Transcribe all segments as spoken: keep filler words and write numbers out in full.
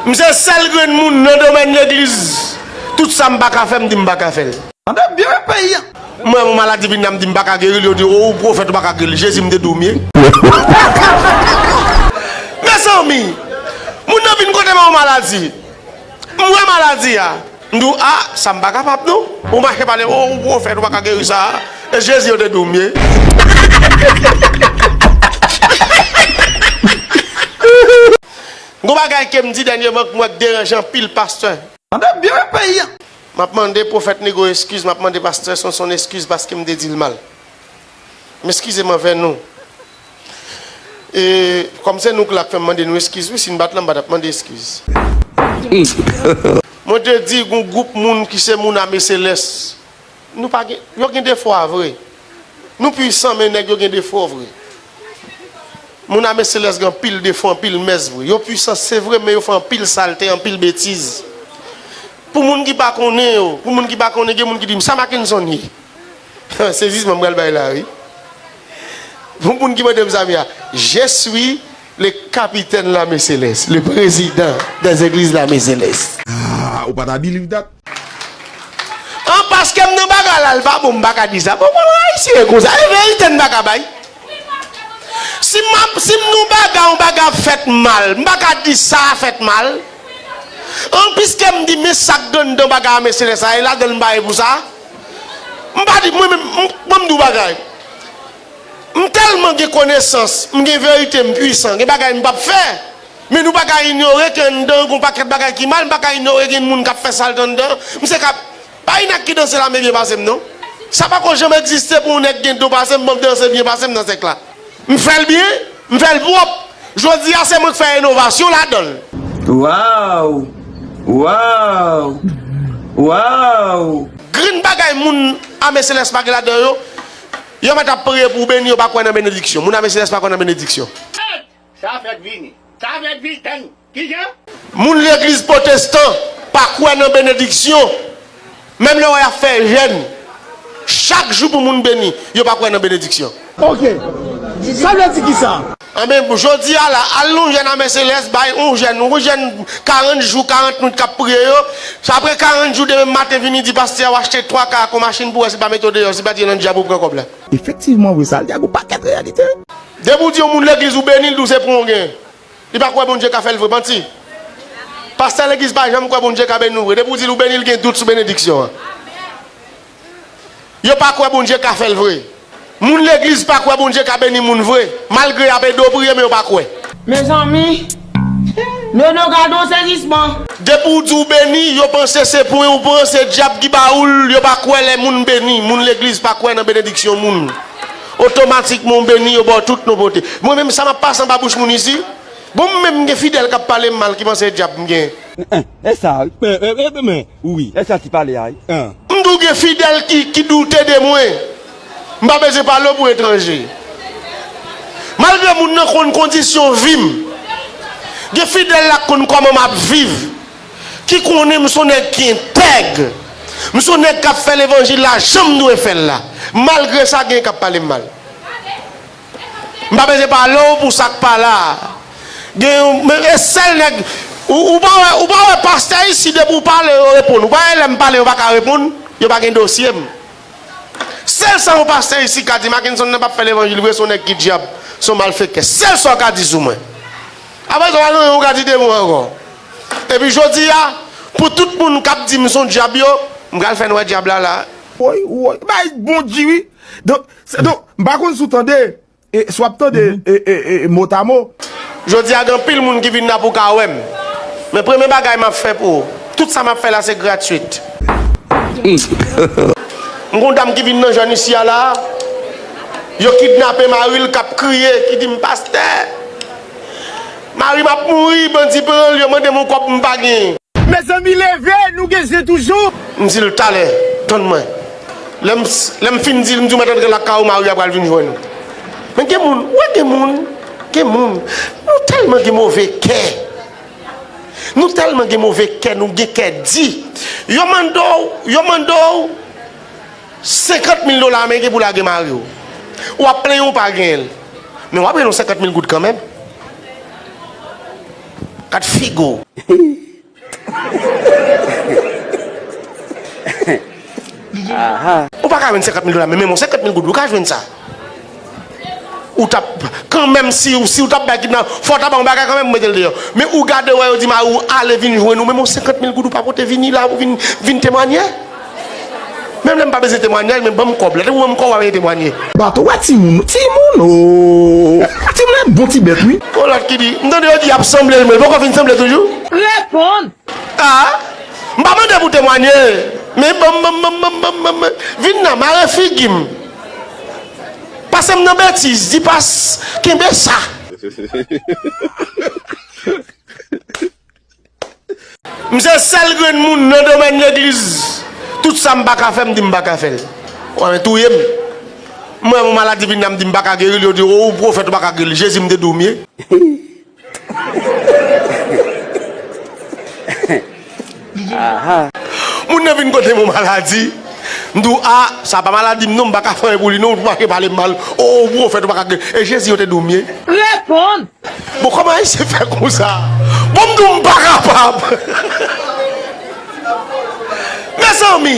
M se sèl grenn moun nan domèn legliz. Tout sa m pa ka fè, m di m pa ka fè l. Tande byen, peyi a. M wè yon maladi vin la, m di m pa ka geri l, yo di, "O, ou pwofèt, ou pa ka geri l." Jezi, m te di w m ye. Mezanmi, moun nan vin kote m yon maladi. M wè maladi a. M di w, "A, sa m pa kapab non." Ou mache pale, "O, ou pwofèt, ou pa ka geri sa a." E Jezi, yo te di w m ye. Gon bagay ke m di dènyèman k m wè k deranje anpil pastè. Tande byen, peyi a. M ap mande pwofèt Negro eskiz, m ap mande pastè Sonson eskiz paske m te di l mal. M eskize m anvè nou. E, kòm se nou k la k fè m mande nou eskiz, wi, si n pa t la, m pa t ap mande eskiz. Mwen te di, gon gwoup moun ki se moun ame selès. Nou pa gen, yo gen defo a vre. Nou pwisan, men nèg yo gen defo vre. Moun ame selès gen anpil defo, anpil mès vre. Yo pwisan, se vre, men yo fè anpil salte, anpil betiz. Pou moun ki pa konnen yo, pou moun ki pa konnen, gen moun ki di m, "Sa Mackenson ye?" Sezisman m pral bay la, wi. Pou moun ki mande m sa m ye a, "Je suis le capitaine Lame Céleste, le président des églises Lame Céleste." Ah, ou pa ta believe that? An, paske m nan bagay la, l pa bon, m pa ka di sa. Bon, bon, Ayisyen e konsa, e verite n pa ka bay. Si m ap, si m nan bagay, yon bagay ap fèt mal, m pa ka di sa a fèt mal. An, piske m di, men sa k gen anndan bagay ame selès la, e ladan l m pa ye pou sa. M pa di, mwen menm, m, mwen m di w bagay. M tèlman gen konesans, m gen verite, m pwisan, gen bagay m p ap fè. Men nou pa ka inyore ke anndan gon pakèt bagay ki mal, m pa ka inyore gen moun k ap fè salte anndan. M se k ap, pa gen nèg ki danse lame byen pase m non. Sa pako janm egziste pou yon nèg gen do pase m, ban m danse byen pase m nan sèk la. M fè l byen, m fè l pwòp. Jodi a se mwen k fè inovasyon ladan l. Waw! Waw! Waw! Grenn bagay moun ame selès pa gen ladan yo, yo mèt ap priye pou w beni, yo pa kwè nan benediksyon. Moun ame selès pa kwè nan benediksyon. Sa fèt vini. Sa fèt vini. Tann. Kijan? Moun legliz pwotestan pa kwè nan benediksyon. Menm lè w wè y ap fè jèn, chak jou pou moun beni, yo pa kwè nan benediksyon. Ok. Sa vle di kisa? Anben, jodi a la, al nan yon jèn ame selès, bay yon jèn, yon jèn karant jou, karant nwit k ap priye yo. Apre karant jou, demen maten vini di pastè a, w achte twa ka ak yon machin pou wè si l pa mete w deyò, si l pa di nan dyab ou pran kòb la. Efektivman vre, sa l di a gon pakèt reyalite. Depi w di yon moun legliz ou beni l, di w se pwen w gen. Li pa kwè Bondye ka fè l vre, manti. Pastè legliz pa janm kwè Bondye ka beni w vre. Depi w di l ou beni, l gen dout sou benediksyon an. Yo pa kwè Bondye ka fè l vre. Moun legliz pa kwè Bondye ka beni moun vre. Malgre y ap ede w priye, men yo pa kwè. Mezanmi, Nono, gade yon sezisman. Depi w di w beni, yo panse se pwen ou pran, se dyab ki ba ou l, yo pa kwè lè moun beni. Moun legliz pa kwè nan benediksyon moun. Otomatikman w beni, yo ba w tout non pote. Mwen menm, sa m ap pase anba bouch moun isi, bon, m menm, m gen fidèl k ap pale m mal, ki panse e dyab m gen. Eh, eh, e sa, eh, eh, eh, men, wi, e sa ti pale a, wi. Eh. M di w gen fidèl ki, ki doute de mwen. M pa bezwen pale w pou etranje. Malgre moun nan konn kondisyon vi m, gen fidèl la k konn kòman m ap viv, ki konnen m se yon nèg ki entèg. M se yon nèg k ap fè levanjil la jan m dwe fè l la. Malgre sa, gen k ap pale m mal. M pa bezwen pale w pou sa k pa la. Gen, men e sèl nèg, ou, ou pa wè, ou pa wè pastè isi, depi w pale, yo reponn. Ou pa wè lè m pale, yo pa ka reponn, yo pa gen dosye m. Sèl sa yon pastè isi ka di, Mackenson nan p ap fè levanjil vre, se yon nèg ki dyab, se yon malfektè. Sèl sa w ka di sou mwen. Apre sa, w pa gen anyen w ka di de mwen ankò. Epi jodi a, pou tout moun k ap di m se yon dyab yo, m pral fè n wè dyab la la. Woy, woy, bay bon di wi. Donk, se, donk, m pa konn si w tande, e, si w ap tande, e, e, e, motamo. Jodi a, gen anpil moun ki vin la pou ka wè m. Men premye bagay m ap fè pou ou, tout sa m ap fè la, se gratwit. M gon dam ki vin nan jèn isi a la, yo kidnape mari l k ap kriye, ki di m, "Pastè, mari m ap mouri, bandi pran l, yo mande m yon kòb m pa genyen." Mezanmi, leve, nou gen je toujou. M di l, "Talè, tann mwen." Lè m, lè m fin di l, m di, "Ou mèt antre lakay ou, mari a pral vin jwenn ou." Men gen moun, wè gen moun, gen moun, nou tèlman gen move kè. Nou tèlman gen move kè, nou gen kè di. Yo mande w, yo mande w senkant mil dola ameriken pou lage mari w. W ap plenyen w pa genyen l. Men w ap rele yon senkant mil goud kanmenm. Gad figi w. Ou pa ka jwenn senkant mil dola, men menm yon senkant mil goud, ou ka jwenn sa. Ou t ap, kanmenm, si, si w t ap bay kidnap, fò w ta ba yon bagay kanmenm pou mete l deyò. Men ou gade, wè, yo di mari w ale vin jwenn ou, menm yon senkant mil goud ou pa pote vini la pou vin, vin temwanye. Menm lè m pa bezwen temwanyaj, men ban m kòb la. Depi w ban m kòb, w ap temwanye. Bato wè timoun, timoun, o. Timoun e bon ti bèt, wi. Gon lòt ki di, m tande yo di y ap sanble l, men l poko fin sanble toujou. Reponn! Ah, m pa mande pou temwanye, men ban m, ban m, ban m, ban m, ban m, ban m, ban m. Vin nan, mare figi m. Pase m nan betiz, di pas, kenbe sa. M se sèl grenn moun nan domèn legliz. Tout sa m pa ka fè, m di m pa ka fè l. Ou ann touye m. M wè yon maladi vin la, m di m pa ka geri l, yo di, o, ou pwofèt, ou pa ka geri l. Jezi, m te di w m ye. Aha. Moun nan vin kote m yon maladi. M di w, a, sa pa maladi m non, m pa ka fè anyen pou li non, ou mache pale m mal. O, ou pwofèt, ou pa ka geri. E Jezi, yo te di w m ye. Reponn! Bon, kòman Ayisyen fè konsa? Bon, m di w m pa kapab. Mezanmi,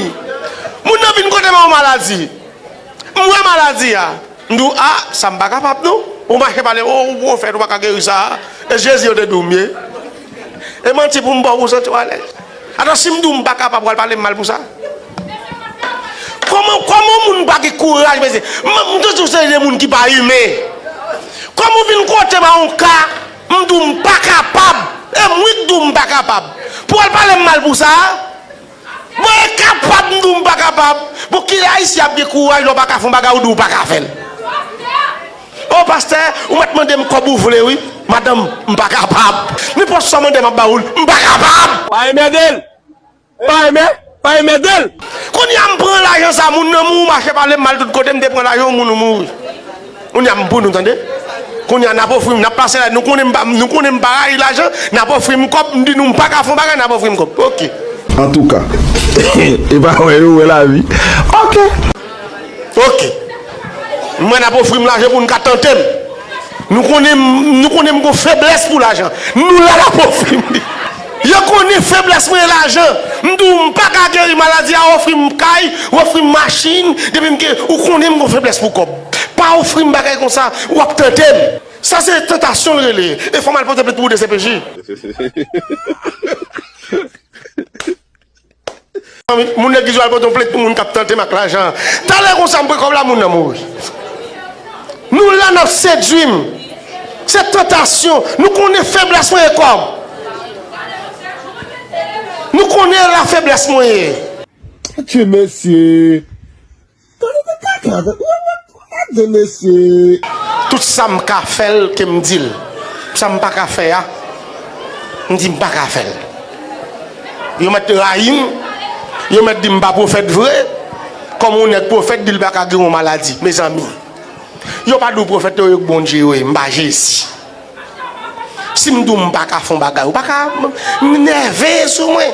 moun nan vin kote m yon maladi. M wè maladi a. M di w, a, sa m pa kapab non. Ou mache pale, o, ou pwofèt, ou pa ka geri sa. E Jezi yo te di w m ye. E manti pou m ba w pou w santi w alèz. Atò, si m di w m pa kapab, w al pale m mal pou sa? Kòman, kòman yon moun pa gen kouraj, mesye? M, m toujou se de moun ki pa imen. Kòman w vin kote m a yon ka, m di w m pa kapab. E mwen k di w m pa kapab. Pou w al pale m mal pou sa? Mwen kapab, m di w m pa kapab. Bon, kilè Ayisyen ap gen kouraj lè w pa ka fè yon bagay, ou di w pa ka fè l? O pastè, ou mèt mande m kòb ou vle wi. Madanm, m pa kapab. Nenpòt sa w mande m ap ba ou l, m pa kapab. Pa enmède l. Pa enmè, pa enmède l. Kounye a m pran lajan sa, moun nan mouri, mache pale m mal tout kote, m te pran lajan yon moun ou mouri. Kounye a m pou nou tande. Kounye a n ap ofri m, n ap pase la, nou konnen m pa, nou konnen m pa rayi lajan, n ap ofri m kòb, m di nou m pa ka fè yon bagay, n ap ofri m kòb. Oke. Antouka, e pa wè yo wè lavi. Oke. Oke. Mwen n ap ofri m lajan pou n ka tante m. Nou konnen m, nou konnen m gon feblès pou lajan. Nou la n ap ofri m li. Yo konnen feblès mwen lajan. M di w m pa ka geri maladi a, ofri m kay, ofri m machin, depi m gen, ou konnen m gon feblès pou kòb. Pa ofri m bagay konsa, w ap tante m. Sa se tantasyon l rele. E fò m al pote plent pou ou D C P J. Moun legliz yo al pote yon plent pou moun k ap tante m ak lajan. Talè konsa m pran kòb la, moun nan mouri. Nou la n ap sedui m. Se tantasyon. Nou konnen feblès mwen ye kòb. Nou konnen la feblès mwen ye. Adye mesye. Tande de kaka, tande, tande mesye. Tout sa m ka fè l ke m di l. Sa m pa ka fè a, m di m pa ka fè l. Yo mèt rayi m, yo mèt di m pa pwofèt vre. Kòm yon nèg pwofèt di l pa ka geri yon maladi, mezanmi. Yo pa di w pwofèt yo, yo k Bondye yo ye, m pa Jezi. Si m di w m pa ka fè yon bagay, ou pa ka m, m nève sou mwen.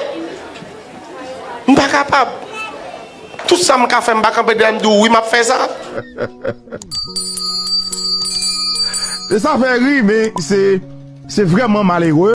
M pa kapab. Tout sa m ka fè, m pa kanpe dèyè m di w wi, m ap fè sa. E sa fè ri, men se, se vrèman malere.